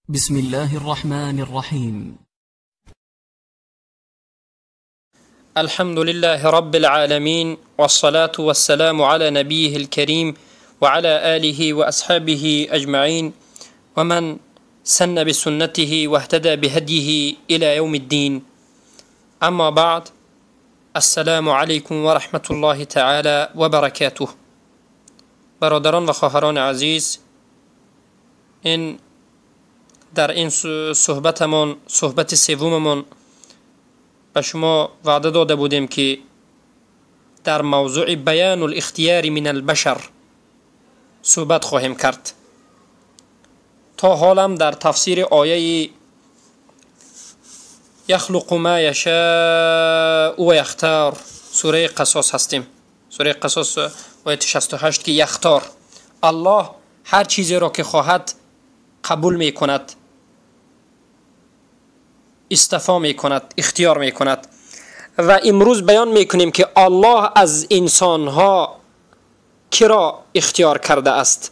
بسم الله الرحمن الرحيم. الحمد لله رب العالمين، والصلاة والسلام على نبيه الكريم وعلى آله وأصحابه أجمعين، ومن سن بسنته واهتدى بهديه إلى يوم الدين. أما بعد، السلام علیکم و رحمة الله تعالی و برکاته. برادران و خواهران عزیز، این در این صحبتمان، صحبت سوممان، به شما وعده داده بودیم که در موضوع بیان الاختیار من البشر صحبت خواهیم کرد. تا حالم در تفسیر آیه یخلق ما یشاء و یختار سوره قصص هستیم. سوره قصص آیه 68 که یختار، الله هر چیزی را که خواهد قبول می کند، استفا می کند، اختیار می کند. و امروز بیان می کنیم که الله از انسانها کرا اختیار کرده است.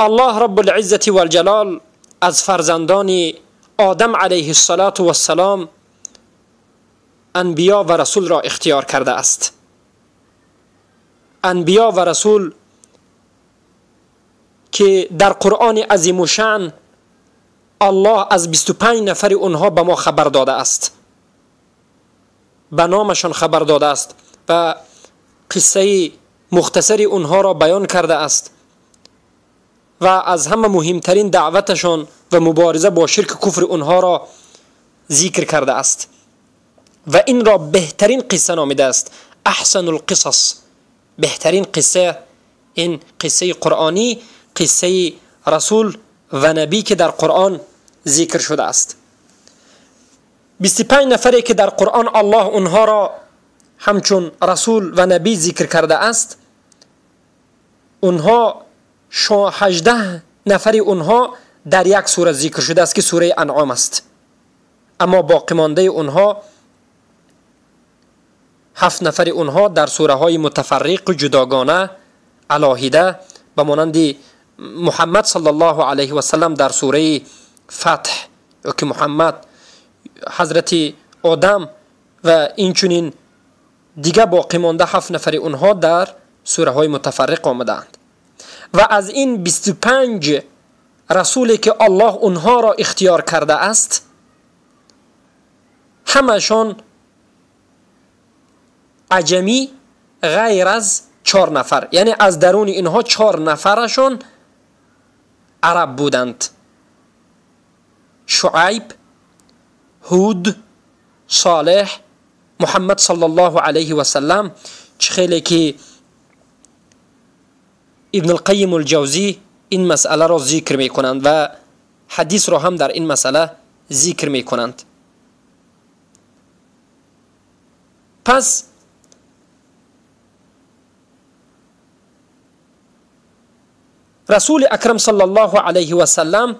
الله رب العزة والجلال از فرزندان آدم علیه الصلاة والسلام انبیا و رسول را اختیار کرده است. انبیا و رسول که در قرآن عظیم و شأن الله از 25 نفر اونها به ما خبر داده است، به نامشان خبر داده است و قصه مختصر اونها را بیان کرده است و از همه مهمترین دعوتشان و مبارزه با شرک کفر اونها را ذکر کرده است و این را بهترین قصه نامیده است، احسن القصص. بهترین قصه این قصه قرآنی، قصه رسول و نبی که در قرآن ذکر شده است. 25 نفری که در قرآن الله اونها را همچون رسول و نبی ذکر کرده است، اونها 18 نفری اونها در یک سوره ذکر شده است که سوره انعام است. اما باقی مانده اونها 7 نفر اونها در سوره های متفرق و جداگانه علاهیده، به مانند محمد صلی الله علیه و سلم در سوره فتح، یا که محمد، حضرت آدم و اینچنین دیگه باقی مانده 7 نفر اونها در سوره های متفرق آمدند. و از این 25 رسولی که الله اونها را اختیار کرده است، همشان عجمی غیر از 4 نفر، یعنی از درون اینها 4 نفرشان عرب بودند: شعیب، هود، صالح، محمد صلی الله علیه و سلم. چه خیلی که ابن القیم الجوزی این مسئله را ذکر می کنند و حدیث را هم در این مسئله ذکر می کنند. پس رسول اکرم صلی الله علیه و سلم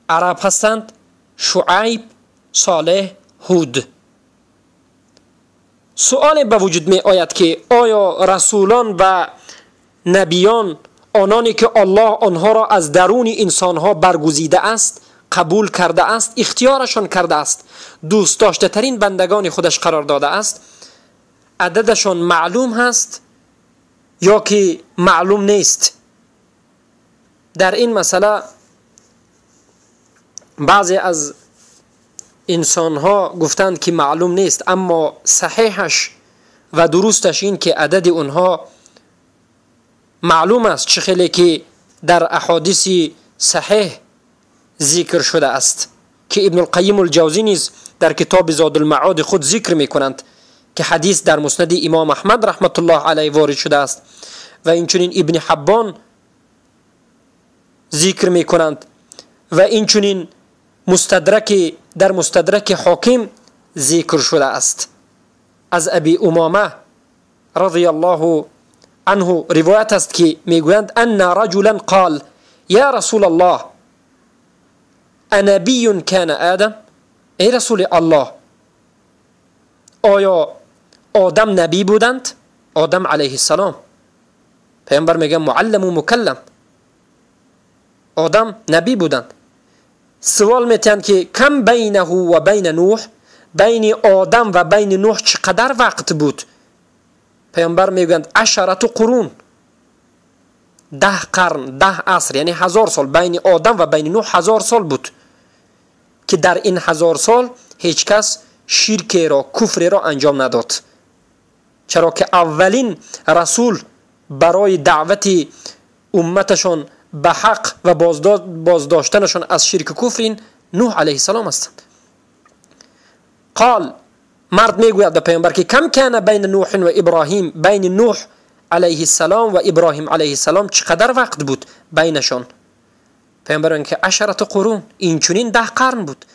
عرب هستند: شعیب، صالح، هود. سؤال به وجود می آید که آیا رسولان و نبیان، آنانی که الله آنها را از درون انسانها برگزیده است، قبول کرده است، اختیارشان کرده است، دوست داشته ترین بندگان خودش قرار داده است، عددشان معلوم هست یا که معلوم نیست؟ در این مسئله بعضی از انسانها گفتند که معلوم نیست، اما صحیحش و درستش این که عدد اونها معلوم است، چه خیلی که در احادیث صحیح ذکر شده است که ابن القیم الجوزی نیز در کتاب زاد المعاد خود ذکر می کنند که حدیث در مسند امام احمد رحمت الله علیه وارد شده است و اینچنین ابن حبان ذکر می کنند و اینچنین مستدرک در مستدرک حاکم ذکر شده است. از ابی امامه رضی الله عنه روایت است که میگویند ان رجلا قال یا رسول الله انبی کان آدم، ای رسول الله آیا آدم نبی بودند؟ آدم علیه السلام. پیامبر میگه معلم و مکلم. آدم نبی بودند. سوال میتن که کم بینه و بین نوح، بین آدم و بین نوح چقدر وقت بود؟ پیامبر میگویند عشرة قرون، 10 قرن، 10 عصر، یعنی 1000 سال. بین آدم و بین نوح 1000 سال بود که در این 1000 سال هیچ کس شرک را، کفر را انجام نداد، چرا که اولین رسول برای دعوت امتشان به حق و بازداشتنشان از شرک و کفر این نوح علیه السلام هستند. قال، مرد میگوید به پیامبر که کم کان بین نوح و ابراهیم، بین نوح علیه السلام و ابراهیم علیه السلام چقدر وقت بود بینشان؟ پیامبر که عشرة قرون، این چنین 10 قرن بود.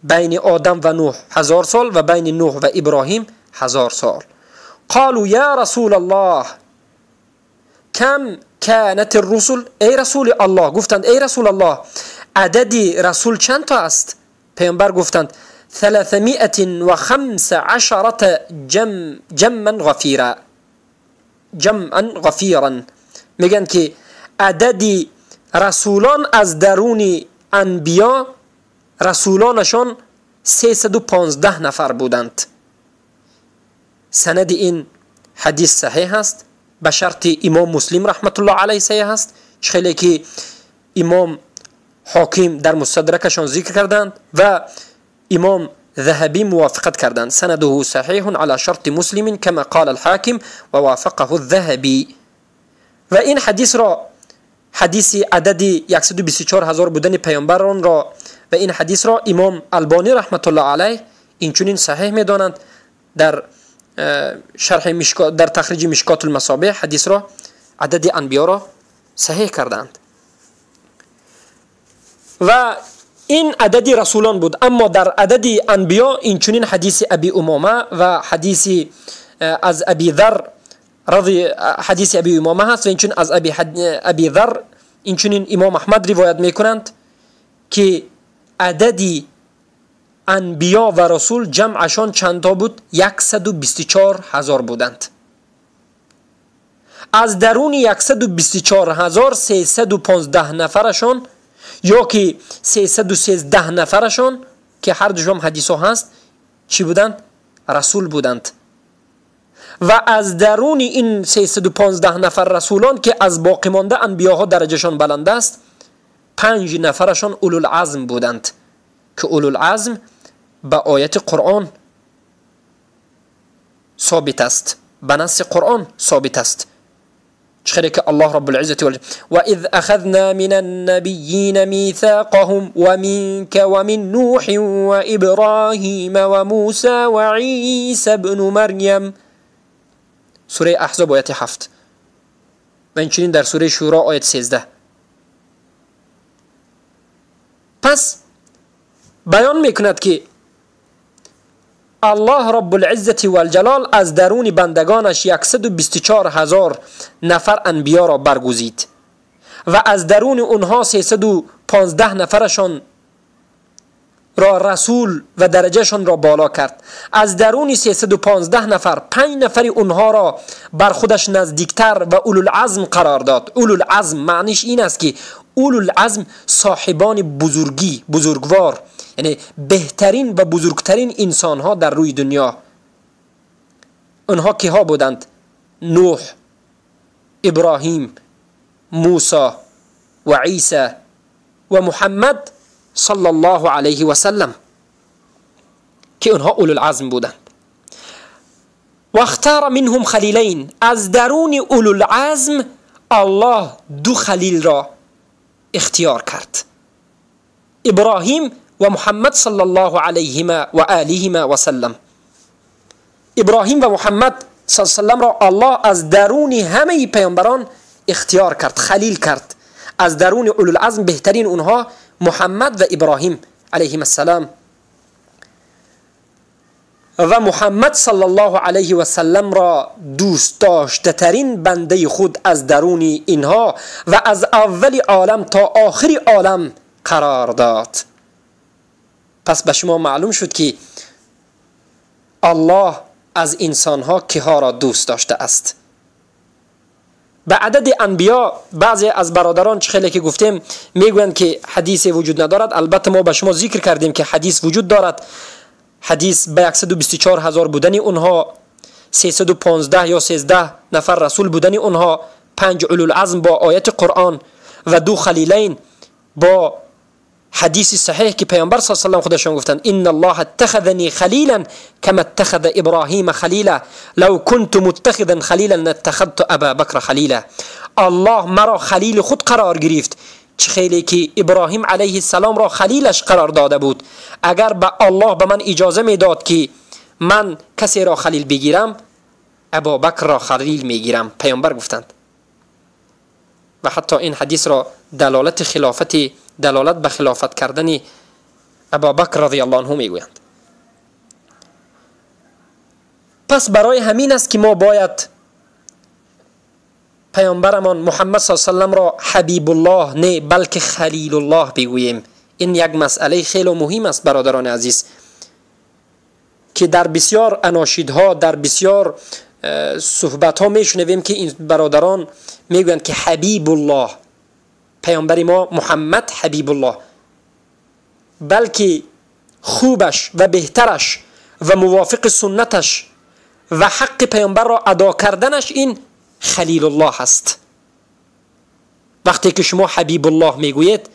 بین آدم و نوح 1000 سال و بین نوح و ابراهیم 1000 سال. قالوا یا رسول الله کم كانت الرسل، ای رسول الله، گفتند ای رسول الله عدد رسول چند تا است؟ پیامبر گفتند 315 جمعا غفیرا، جمعا غفیرا. میگن که عدد رسولان از درون انبیا رسولانشان 315 نفر بودند. سند این حدیث صحیح است، به شرط امام مسلم رحمت الله علیه صحیح است، خیلی که امام حاکم در مستدرکشان ذکر کردند و امام ذهبی موافقت کردند. سنده صحیح على شرط مسلم كما قال الحاکم و وافقه الذهبی. و این حدیث را، حدیث عدد 124,000 بودن پیامبران را، و این حدیث را امام البانی رحمت الله علیه اینچنین صحیح میدانند. در شرح مشکات، در تخریج مشکات المصابیح حدیث را، عدد انبیا را صحیح کردند. و این عدد رسولان بود. اما در عدد انبیا اینچنین حدیث ابی امامه و حدیث از ابی ذر رضی، حدیث ابی امامه هست و اینچنین از ابی ذر اینچنین امام احمد روایت میکنند که عدد انبیا و رسول جمعشان چند تا بود؟ 124,000 بودند. از درون 124,000 315 نفرشان یا که 313 نفرشان که هر دوشان حدیث ها هست چی بودند؟ رسول بودند. و از درون این 315 نفر رسولان که از باقی مانده انبیاها درجهشان بلند است، 5 نفرشان اولوالعزم بودند که اولوالعزم به آیت قرآن ثابت است، به نص قرآن ثابت است. چخیلی که الله رب العزة وإذ أخذنا من النبيين ميثاقهم ومنك ومن نوح وإبراهيم وموسى وعيسى ابن مريم، سوره احزاب آیت 7 و اینچنین در سوره شورا آیت 13. پس بیان میکند که الله رب العزة والجلال از درون بندگانش 124,000 نفر انبیا را برگزید و از درون اونها 315 نفرشان را رسول و درجهشان را بالا کرد. از درون 315 نفر 5 نفر اونها را بر خودش نزدیکتر و اولوالعزم قرار داد. اولوالعزم معنیش این است که اولوالعزم صاحبان بزرگی، بزرگوار، یعنی بهترین و بزرگترین انسان ها در روی دنیا. اونها که ها بودند؟ نوح، ابراهیم، موسی و عیسی و محمد صلی الله علیه و سلم که اونها اولوالعزم بودند. و اختار منهم خلیلین، از درون اولوالعزم الله 2 خلیل را اختیار کرد، ابراهیم و محمد صلی الله علیه و آله و سلم. ابراهیم و محمد صلی الله علیه و سلم را الله از درون همه پیامبران اختیار کرد، خلیل کرد. از درون اولوالعزم بهترین اونها محمد و ابراهیم علیهم السلام. و محمد صلی الله علیه و سلم را دوست داشته ترین بنده خود از درون اینها و از اول عالم تا آخر عالم قرار داد. پس به شما معلوم شد که الله از انسانها کیها را دوست داشته است. به عدد انبیا بعضی از برادران چه خیلی که گفتیم میگویند که حدیث وجود ندارد. البته ما به شما ذکر کردیم که حدیث وجود دارد. حدیث به 124 هزار بودن اونها، 315 یا 13 نفر رسول بودن اونها، 5 اولوالعزم با آیت قرآن و 2 خلیلین با حدیث صحیح که پیامبر صلی الله علیه و سلم خودشان گفتند ان الله اتخذنی خلیلا کما اتخذ ابراهیم خلیلا لو كنت متخذا خلیلا لاتخذت ابا بکر خلیلا. الله مرا خلیل خود قرار گرفت، چه خیلی که ابراهیم علیه السلام را خلیلش قرار داده بود. اگر به الله به من اجازه میداد که من کسی را خلیل بگیرم، ابا بکر را خلیل میگیرم، پیامبر گفتند. و حتی این حدیث را دلالت خلافت، دلالت به خلافت کردن ابابکر رضی الله عنه میگویند. پس برای همین است که ما باید پیامبرمان محمد صلی الله علیه و سلم را حبیب الله نه بلکه خلیل الله بگوییم. این یک مسئله خیلی مهم است برادران عزیز، که در بسیار اناشیدها، در بسیار صحبت ها میشنویم که این برادران میگویند که حبیب الله، پیامبر ما محمد حبیب الله، بلکه خوبش و بهترش و موافق سنتش و حق پیامبر را ادا کردنش این خلیل الله است. وقتی که شما حبیب الله میگویید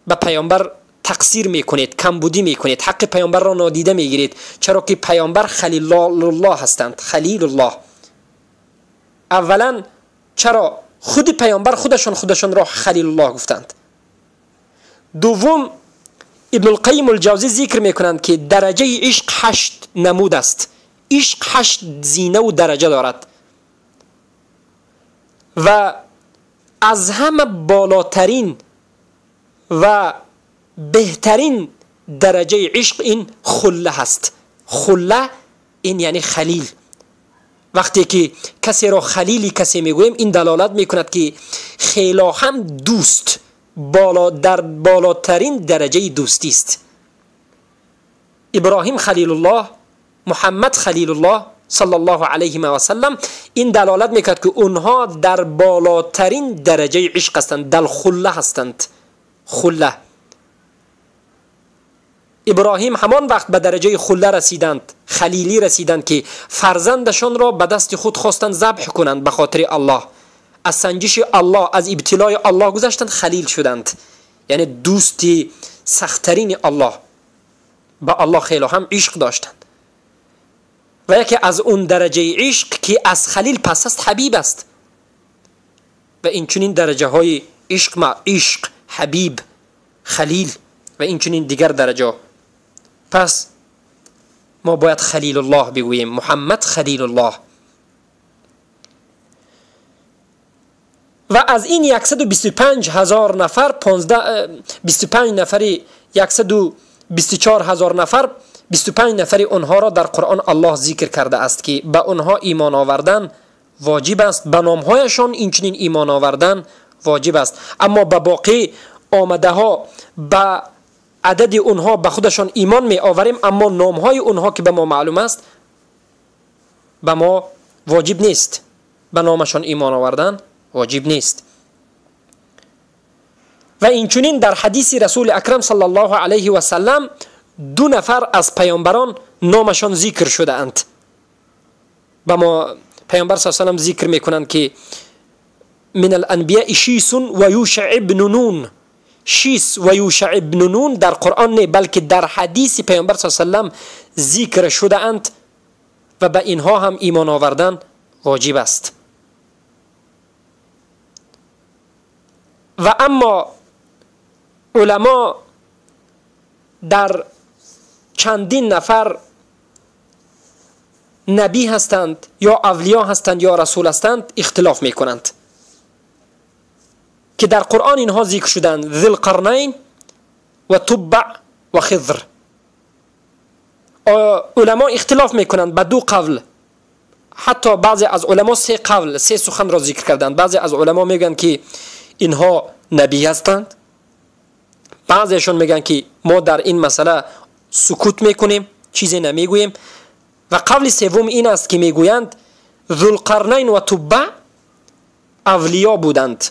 به پیامبر تقصیر میکنید، کمبودی میکنید، حق پیامبر را نادیده میگیرید، چرا که پیامبر خلیل الله هستند. خلیل الله. اولا چرا خود پیامبر خودشان را خلیل الله گفتند. دوم، ابن القیم الجوزی ذکر میکنند که درجه عشق 8 نمود است. عشق 8 زینه و درجه دارد و از همه بالاترین و بهترین درجه عشق این خله هست. خله این یعنی خلیل. وقتی که کسی را خلیلی کسی میگوییم، این دلالت میکند که خیلی هم دوست بالا، در بالاترین درجه دوستی است. ابراهیم خلیل الله، محمد خلیل الله صلی الله علیه و سلم، این دلالت میکند که اونها در بالاترین درجه عشق هستند، در خله هستند. خله. ابراهیم همان وقت به درجه خله رسیدند، خلیلی رسیدند که فرزندشان را به دست خود خواستند ذبح کنند به خاطر الله. از سنجش الله، از ابتلای الله گذشتند، خلیل شدند، یعنی دوستی سختترین الله. به الله خیلی هم عشق داشتند. و یکی از اون درجه عشق که از خلیل پس است حبیب است. و این چنین درجه های عشق، ما عشق، حبیب، خلیل و این چنین دیگر درجه. پس ما باید خلیل الله بگوییم، محمد خلیل الله. و از این 125 هزار نفر، 25 نفری 124 هزار نفر، 25 نفری اونها را در قرآن الله ذکر کرده است که به اونها ایمان آوردن واجب است، به نامهایشان این چنین ایمان آوردن واجب است. اما به باقی آمده ها، به عدد اونها به خودشان ایمان می آوریم، اما نامهای اونها که به ما معلوم است به ما واجب نیست، به نامشان ایمان آوردن واجب نیست. و اینچنین در حدیث رسول اکرم صلی الله علیه و سلم 2 نفر از پیامبران نامشان ذکر شده اند. به ما پیامبر صلی الله علیه و سلم ذکر میکنند که من الانبیاء شیس و یوشع ابن نون. شیس و یوشع ابن نون در قرآن نه، بلکه در حدیث پیامبر صلی الله علیه و سلم ذکر شده اند و به اینها هم ایمان آوردن واجب است. و اما علما در چندین نفر نبی هستند یا اولیا هستند یا رسول هستند اختلاف میکنند که در قرآن اینها ذکر شدند: ذی القرنین و تبع و خضر. علما اختلاف میکنند به 2 قول، حتی بعضی از علما 3 قول، 3 سخن را ذکر کردند. بعضی از علما میگن که اینها نبی هستند، بعضیشون میگن که ما در این مسئله سکوت میکنیم، چیزی نمیگوییم. و قول سوم این است که میگویند ذوالقرنین و تبع اولیا بودند،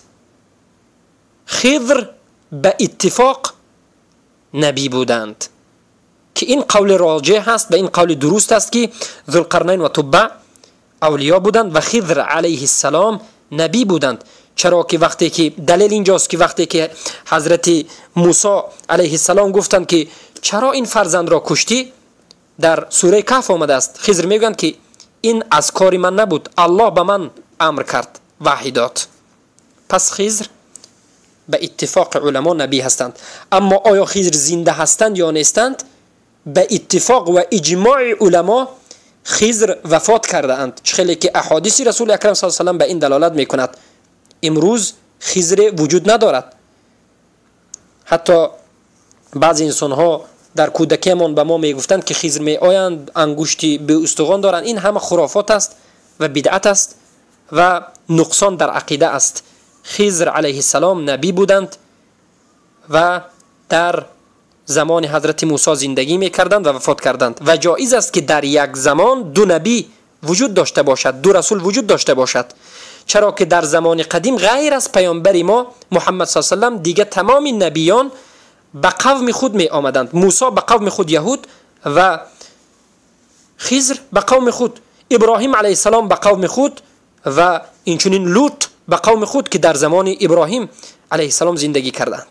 خضر به اتفاق نبی بودند که این قول راجح هست و این قول درست است که ذوالقرنین و تبع اولیا بودند و خضر علیه السلام نبی بودند. چرا که وقتی که دلیل اینجاست که وقتی که حضرت موسی علیه السلام گفتند که چرا این فرزند را کشتی، در سوره کهف آمده است، خضر میگویند که این از کار من نبود، الله به من امر کرد، وحی داد. پس خضر به اتفاق علما نبی هستند. اما آیا خضر زنده هستند یا نیستند؟ به اتفاق و اجماع علما خضر وفات کرده اند، چه که احادیث رسول اکرم صلی الله علیه و سلم به این دلالت میکند. امروز خضر وجود ندارد. حتی بعضی انسان ها در کودکیمان به ما میگفتند که خضر می آیند، انگشتی به استخوان دارند. این همه خرافات است و بدعت است و نقصان در عقیده است. خضر علیه السلام نبی بودند و در زمان حضرت موسی زندگی میکردند و وفات کردند. و جایز است که در یک زمان دو نبی وجود داشته باشد، دو رسول وجود داشته باشد، چرا که در زمان قدیم غیر از پیامبر ما محمد صلی الله علیه و سلم دیگه تمام نبیان به قوم خود می آمدند. موسی به قوم خود یهود و خضر به قوم خود، ابراهیم علیه السلام به قوم خود و اینچنین لوط به قوم خود که در زمان ابراهیم علیه السلام زندگی کردند.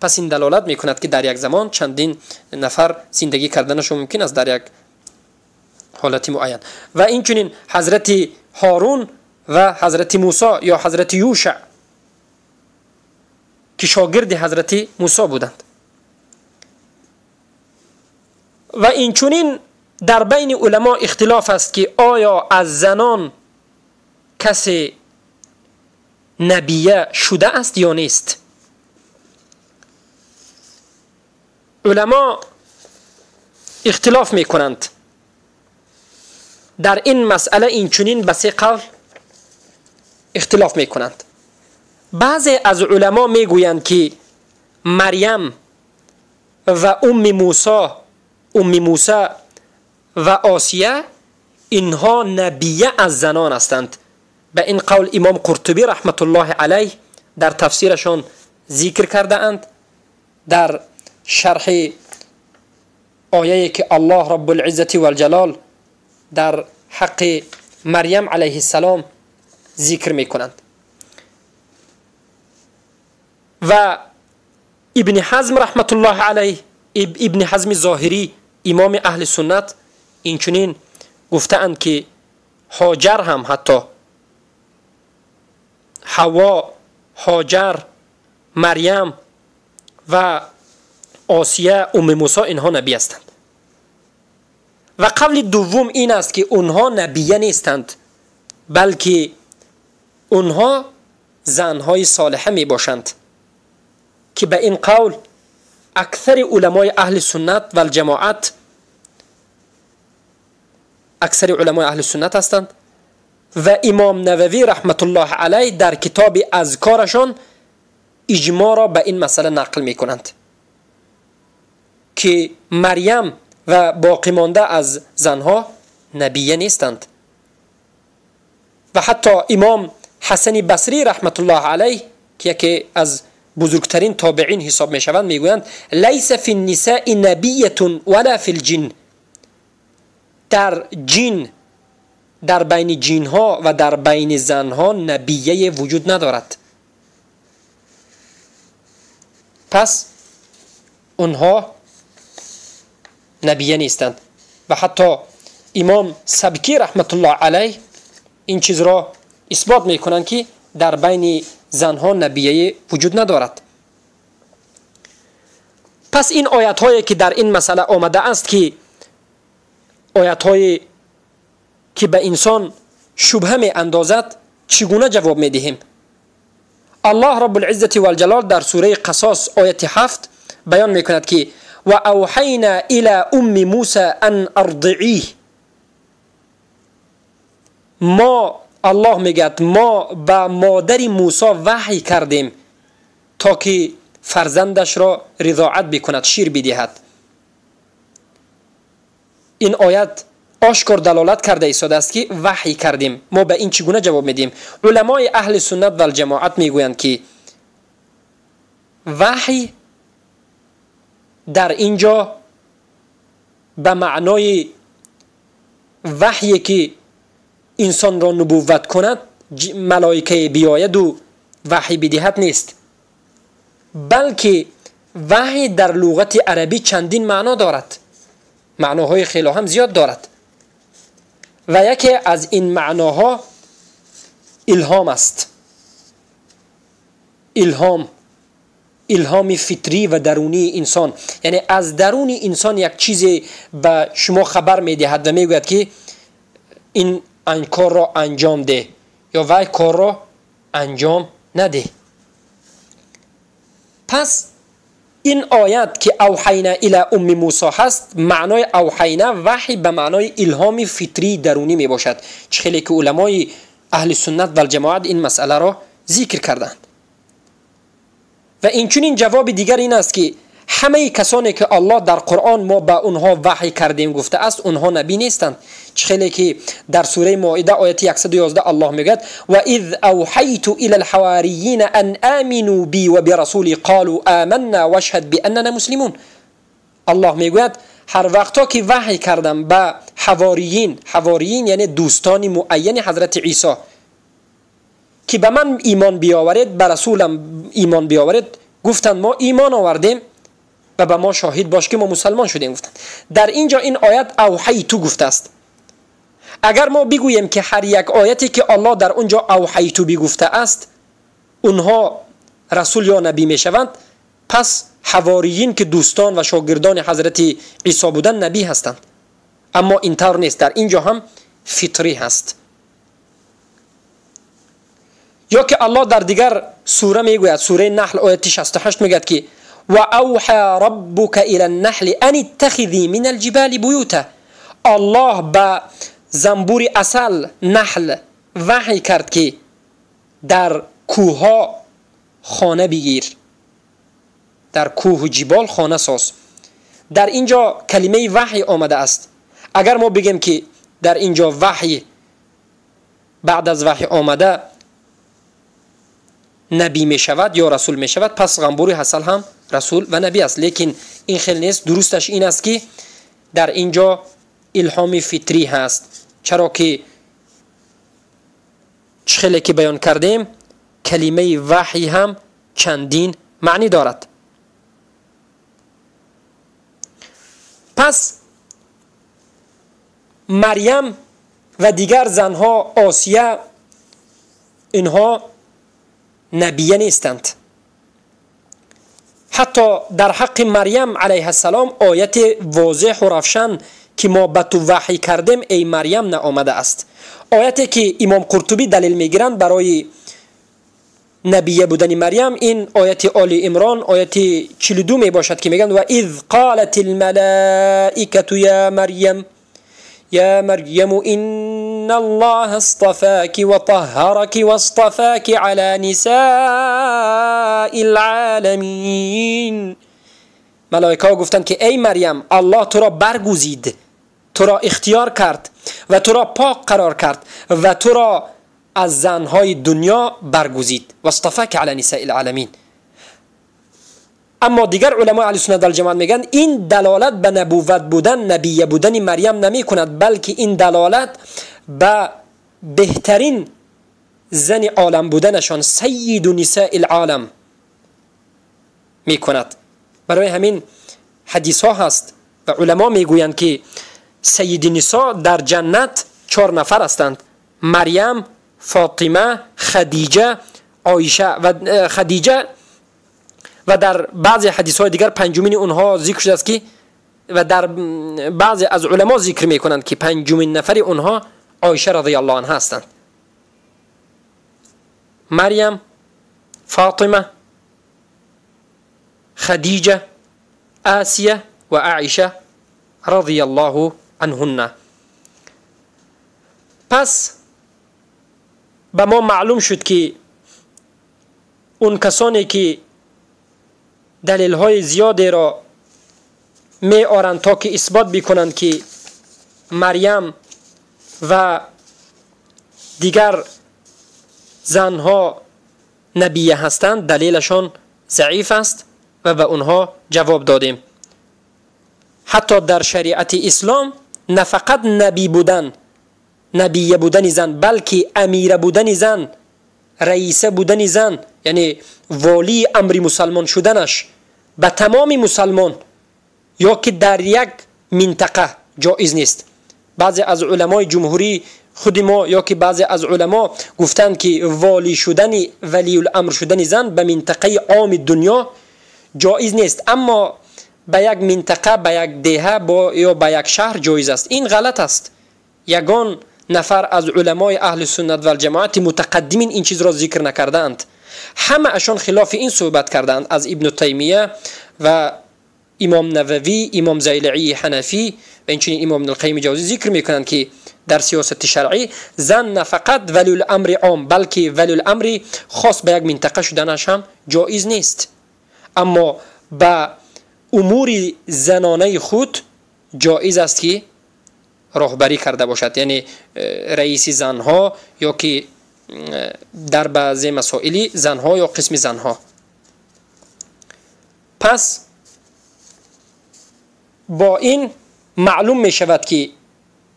پس این دلالت میکند که در یک زمان چندین نفر زندگی کردنش ممکن است در یک حالت معین. و اینچنین حضرت هارون و حضرت موسی یا حضرت یوشع که شاگرد حضرت موسی بودند. و اینچنین در بین علما اختلاف است که آیا از زنان کسی نبیه شده است یا نیست. علما اختلاف میکنند در این مسئله. اینچنین به سه قول اختلاف میکنند. بعضی از علما میگویند که مریم و ام موسی و آسیه اینها نبیه از زنان هستند. به این قول امام قرطبی رحمت الله علیه در تفسیرشان ذکر کرده اند، در شرح آیه که الله رب العزة والجلال در حق مریم علیه السلام ذکر میکنند. و ابن حزم رحمت الله علیه، ابن حزم ظاهری امام اهل سنت، اینچنین گفتند که هاجر هم، حتی حوا، هاجر، مریم و آسیه، ام موسی اینها نبی هستند. و قول دوم این است که اونها نبیه نیستند، بلکه اونها زنهای صالحه می باشند که به این قول اکثر علمای اهل سنت و الجماعت، اکثر علمای اهل سنت هستند. و امام نووی رحمت الله علیه در کتاب اذکارشان اجماع را به این مسئله نقل می کنند که مریم و باقی مانده از زنها نبیه نیستند. و حتی امام حسن بصری رحمت الله علیه که یکی از بزرگترین تابعین حساب می شوند میگویند لیس فی النساء نبیه ولا فی الجن، در جن، در بین جن ها و در بین زنها نبیه وجود ندارد. پس اونها نبیه نیستند. و حتی امام سبکی رحمت الله علیه این چیز را اثبات میکنند که در بین زنها نبیه وجود ندارد. پس این آیت هایی که در این مسئله آمده است که آیت هایی که به انسان شبهه می اندازد چگونه جواب می دهیم؟ الله رب العزة والجلال در سوره قصاص آیت 7 بیان می کند که و اوحینا الی ام موسی ان ارضعیه. ما، الله میگد ما به مادر موسی وحی کردیم تا که فرزندش را رضاعت بکند، شیر بدهد. این آیت آشکار دلالت کرده ایستاده است که وحی کردیم. ما به این چگونه جواب میدیم؟ علمای اهل سنت و الجماعت میگویند که وحی در اینجا به معنای وحی که انسان را نبوت کند، ملائکه بیاید و وحی بدهد نیست، بلکه وحی در لغت عربی چندین معنا دارد، معناهای خیلی هم زیاد دارد و یکی از این معناها الهام است. الهام فطری و درونی انسان، یعنی از درون انسان یک چیزی به شما خبر میدهد و میگوید که این کار را انجام ده یا وای کار را انجام نده. پس این آیت که اوحینا الی ام موسی هست، معنای اوحینا وحی به معنای الهام فطری درونی می باشد، چه که علمای اهل سنت و الجماعت این مسئله را ذکر کردند. و اینچنین جواب دیگر این است که همه کسانی که الله در قرآن ما به اونها وحی کردیم گفته است، اونها نبی نیستند. چه که در سوره مائده آیت 111 الله میگوید و اذ اوحیت الی الحواریین ان آمنوا بی و برسولی قالوا آمنا واشهد باننا مسلمون. الله میگوید هر وقتا که وحی کردم به حواریین، حواریین یعنی دوستان معین حضرت عیسی، که به من ایمان بیاورید، به رسولم ایمان بیاورید، گفتند ما ایمان آوردیم و به ما شاهد باش که ما مسلمان شدیم گفتند. در اینجا این آیت اوحیتو گفته است. اگر ما بگوییم که هر یک آیتی که الله در اونجا اوحیتو بگفته است اونها رسول یا نبی میشوند، پس حواریین که دوستان و شاگردان حضرت عیسی بودند نبی هستند. اما اینطور نیست، در اینجا هم فطری هست. یا که الله در دیگر سوره میگوید، سوره نحل آیت 68 میگوید که و اوحى ربک الى النحل ان اتخذی من الجبال بیوتا. الله به زنبور عسل نحل وحی کرد که در کوه خانه بگیر، در کوه و جبال خانه ساز. در اینجا کلمه وحی آمده است. اگر ما بگیم که در اینجا وحی بعد از وحی آمده نبی می شود یا رسول می شود، پس زنبور عسل هم رسول و نبی است. لیکن این خیلی نیست. درستش این است که در اینجا الهام فطری هست، چرا که خیلی که بیان کردیم کلمه وحی هم چندین معنی دارد. پس مریم و دیگر زنها آسیه اینها نبیه نیستند. حتی در حق مریم علیه السلام آیت واضح و روشن که ما به تو وحی کردیم ای مریم نه آمده است. آیتی که امام قرطبی دلیل میگیرند برای نبیه بودن مریم این آیت آل عمران آیت 42 می باشد که میگن و اذ قالت الملائکه یا مریم یا مریم ان الله اصطفاك وطهرك واصطفاك على نساء العالمین. ملائکه ها گفتند که ای مریم الله تو را برگزید، تو را اختیار کرد و تو را پاک قرار کرد و تو را از زنهای دنیا برگزید. واصطفاك على نساء العالمین. اما دیگر علمای اهل سنت والجماعت میگن این دلالت به نبوت بودن، نبیه بودن مریم نمی کند، بلکه این دلالت به بهترین زن عالم بودنشان، سید نساء العالم می کند. برای همین حدیث ها هست و علما میگویند که سید نساء در جنت 4 نفر هستند: مریم، فاطمه، خدیجه، عایشه و خدیجه. و در بعضی حدیث های دیگر پنجمین اونها ذکر شده است که و در بعضی از علما ذکر میکنند که پنجمین نفر اونها عایشه رضی الله عنها هستند. مریم، فاطمه، خدیجه، آسیه و عایشه رضی الله عنهن. پس به ما معلوم شد که اون کسانی که دلیل های زیادی را می آرند تا که اثبات بکنند که مریم و دیگر زنها نبیه هستند دلیلشان ضعیف است و به اونها جواب دادیم. حتی در شریعت اسلام نه فقط نبی بودن، نبیه بودن زن، بلکه امیره بودن زن، رئیسه بودن زن، یعنی والی امر مسلمان شدنش به تمام مسلمان یا که در یک منطقه جایز نیست. بعضی از علمای جمهوری خود ما یا که بعضی از علما گفتند که والی شدن، ولی الامر شدن زن به منطقه عام دنیا جایز نیست، اما به یک منطقه، به یک دهه یا به یک شهر جایز است. این غلط است. یگان نفر از علمای اهل سنت و الجماعت متقدمین این چیز را ذکر نکردند. همه اشان خلاف این صحبت کردند، از ابن تیمیه و امام نووی، امام زیلعی حنفی و اینچنین امام ابن القیم جوزی ذکر میکنند که در سیاست شرعی زن نه فقط ولی الامر عام بلکه ولی الامر خاص به یک منطقه شدنش هم جایز نیست، اما به امور زنانه خود جایز است که راهبری کرده باشد، یعنی رئیس زنها یا که در بعضی مسائل زنها یا قسم زنها. پس با این معلوم می شود که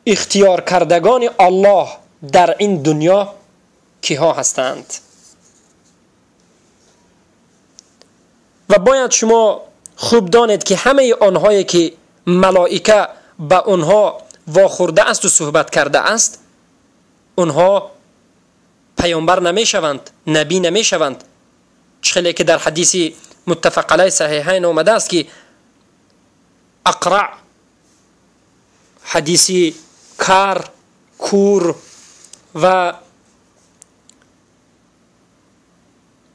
اختیار کردگان الله در این دنیا کیها هستند. و باید شما خوب دانید که همه آنهایی که ملائکه به آنها واخورده است و صحبت کرده است، آنها پیامبر نمیشوند، نبی نمیشوند. چخلی که در حدیث متفق علیه صحیحین آمده است که اقرع، حدیث کار، کور و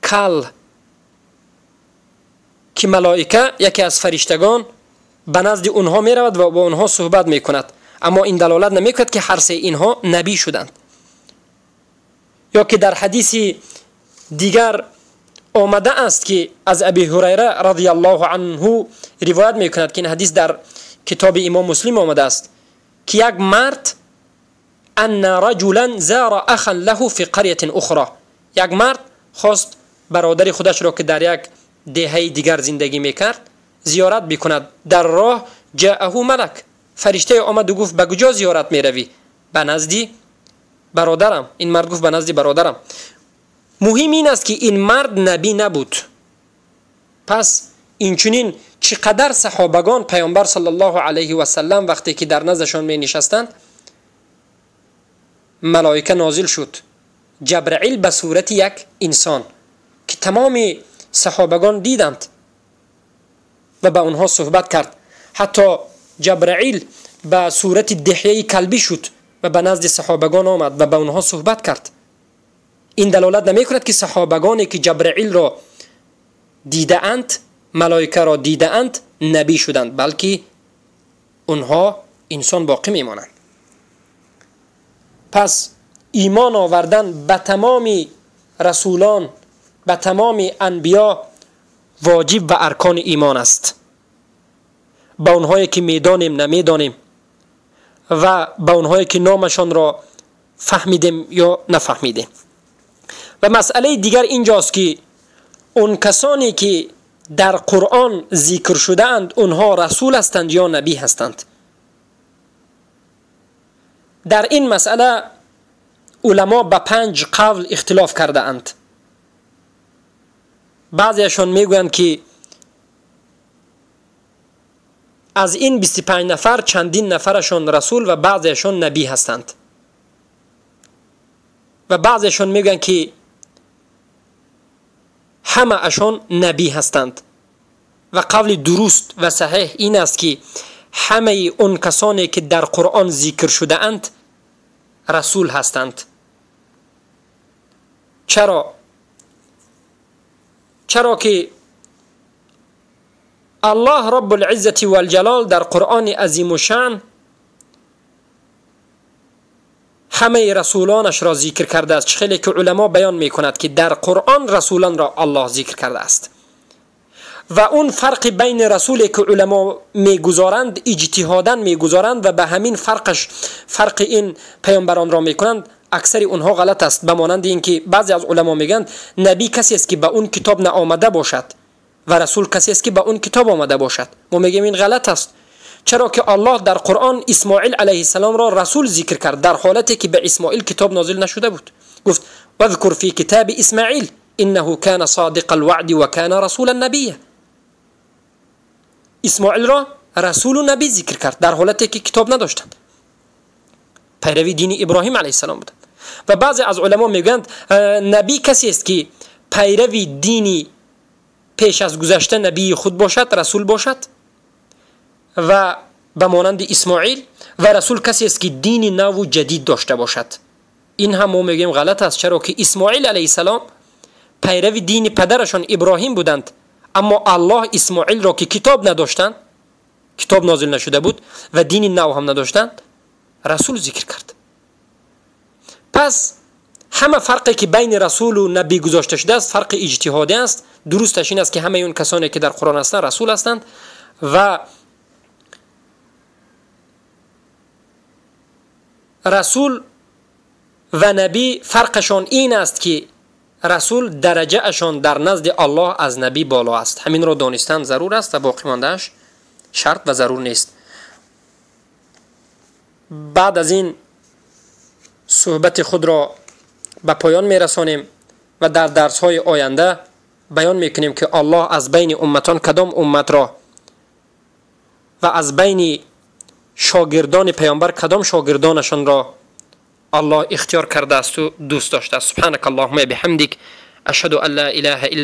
کل که ملائکه یکی از فرشتگان به نزد اونها می رود و با اونها صحبت می کند، اما این دلالت نمی کند که هر سه اینها نبی شدند. یا که در حدیث دیگر آمده است که از ابی هریره رضی الله عنه روایت می کند که این حدیث در کتاب امام مسلم آمده است که یک مرد ان رجلا زار اخا له فی قریه اخرى، یک مرد خواست برادر خودش را که در یک دهه دیگر زندگی میکرد زیارت بکند. در راه جاءه ملک، فرشته آمد و گفت به کجا زیارت میروی؟ به نزدی برادرم. این مرد گفت به نزدی برادرم. مهم این است که این مرد نبی نبود. پس اینچنین چقدر صحابگان پیامبر صلی الله علیه و سلم وقتی که در نزدشان می نشستند ملائکه نازل شد، جبرائیل به صورت یک انسان که تمام صحابگان دیدند و به آنها صحبت کرد. حتی جبرائیل به صورت دحیه کلبی شد و به نزد صحابگان آمد و به آنها صحبت کرد. این دلالت نمی کند که صحابگانی که جبرائیل را دیده اند، ملائکه را دیده اند، نبی شدند، بلکه آنها انسان باقی میمانند. پس ایمان آوردن به تمام رسولان، به تمام انبیا واجب و ارکان ایمان است. به آنهایی که میدانیم نمیدانیم و به آنهایی که نامشان را فهمیدیم یا نفهمیدیم. و مسئله دیگر اینجاست که اون کسانی که در قرآن ذکر شده اند اونها رسول هستند یا نبی هستند. در این مسئله علما به 5 قول اختلاف کرده اند. بعضیشان میگویند که از این 25 نفر چندین نفرشان رسول و بعضیشان نبی هستند و بعضیشان میگویند که همه اشان نبی هستند. و قول درست و صحیح این است که همه اون کسانی که در قرآن ذکر شده اند رسول هستند. چرا؟ چرا که الله رب العزة والجلال در قرآن عظیم و شأن همه رسولانش را ذکر کرده است. خیلی که علما بیان میکند که در قرآن رسولان را الله ذکر کرده است و اون فرق بین رسولی که علما میگذارند، اجتهاداً میگذارند و به همین فرقش فرق این پیامبران را میکنند، اکثر اونها غلط است. به مانند اینکه بعضی از علما میگن نبی کسی است که به اون کتاب نآمده باشد و رسول کسی است که به اون کتاب آمده باشد. ما میگیم این غلط است، چرا که الله در قرآن اسماعیل علیه السلام را رسول ذکر کرد در حالتی که به اسماعیل کتاب نازل نشده بود. گفت واذکر فی کتاب اسماعیل انه کان صادق الوعد و کان رسولا نبیا. اسماعیل را رسول و نبی ذکر کرد در حالتی که کتاب نداشتند، پیروی دین ابراهیم علیه السلام بودند. و بعضی از علما میگویند نبی کسی است که پیروی دینی پیش از گذشته نبی خود باشد، رسول باشد و به مانند اسماعیل، و رسول کسی است که دین نو و جدید داشته باشد. این هم ما میگیم غلط است، چرا که اسماعیل علیه السلام پیرو دین پدرشان ابراهیم بودند، اما الله اسماعیل را که کتاب نداشتند، کتاب نازل نشده بود و دین نو هم نداشتند، رسول ذکر کرد. پس همه فرقی که بین رسول و نبی گذاشته شده است فرق اجتهادی است. درستش این است که همه اون کسانی که در قرآن هستند رسول هستند و رسول و نبی فرقشان این است که رسول درجه اشان در نزد الله از نبی بالا است. همین را دانستن ضرور است و باقی ماندهش شرط و ضرور نیست. بعد از این صحبت خود را به پایان میرسانیم و در درس های آینده بیان میکنیم که الله از بین امتان کدام امت را و از بین شاگردان پیامبر کدام شاگردانشان را الله اختیار کرده است و دوست داشته است. سبحانك اللهم بحمدك اشهد ان لا اله الا